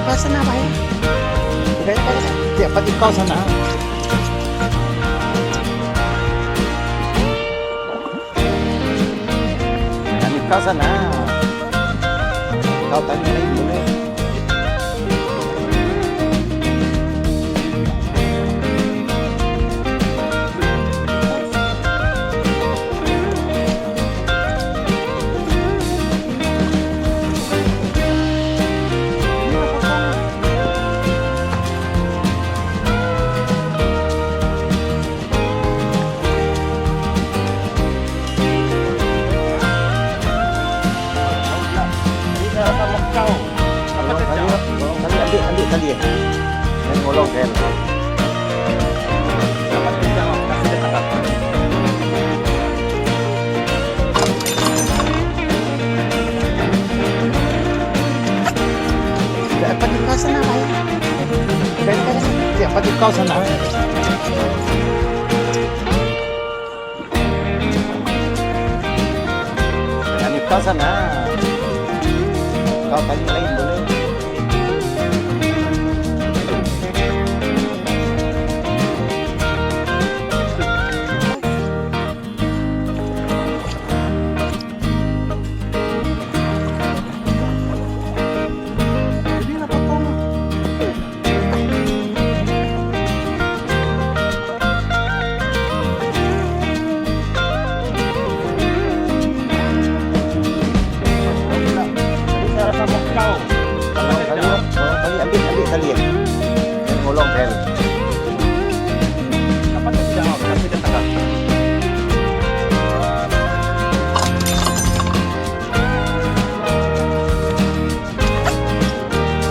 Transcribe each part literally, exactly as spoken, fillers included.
Kau sana, Pak, ya? Udah, ya, Pak, ya? Siapa di kau sana? Jangan di kau sana. Kau tadi lain boleh. Tolong tali, tolong tali, ambil, ambil tali ya. Yang ngolong kan. Dapat di kau sana, Pak, ya? Dapat di kau sana. Jangan di kau sana. Kau tadi lain boleh. Ambil, ambil tali ya. Yang ngolong kan.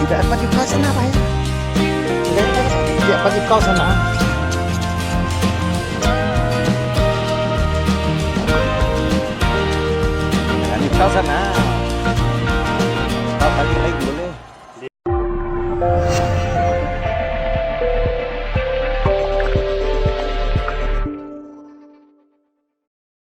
Tidak apa di kau sana, Pak, ya? Tidak apa di kau sana. Jangan di kau sana. Kau tadi lain boleh.